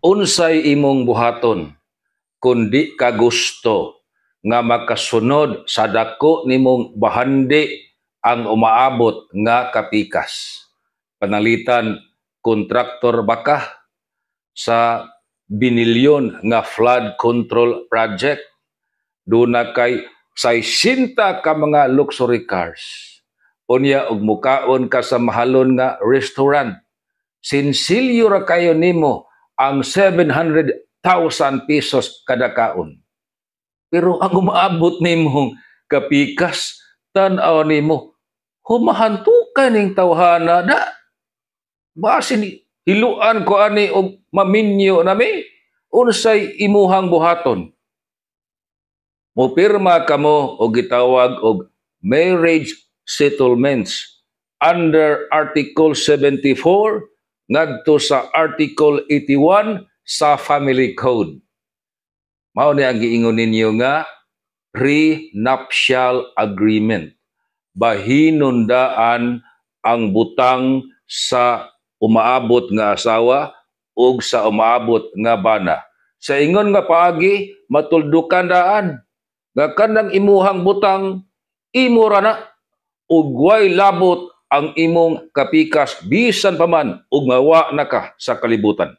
Unsay imong buhaton kung di ka gusto nga makasunod sa dako nimong bahandi ang umaabot nga kapikas? Panalitan, kontraktor ba ka sa binilyon nga flood control project? Duna kay 60 ka mga luxury cars. Unya og mukaon ka sa mahalon nga restaurant. Sinsilyo ra kayo nimo ang 700,000 pesos kada kaon. Pero ang umaabot nimong kapikas, tan-aw nimo, humahantukan ning tawhana da. Basin hiluan ko ani og maminyo nami, unsay imuhang buhaton? Mupirma kamo og gitawag og marriage settlements under Article 74 ngadto sa Article 81 sa Family Code. Mao ni ang giingon ninyo nga prenuptial agreement. Bahinon daan ang butang sa umaabot nga asawa ug sa umaabot nga bana. Sa ingon nga paagi, matuldukan daan nga kanang imuhang butang, imo ra na ug way labot ang imong kapikas bisan pa man ug mawa na ka sa kalibutan.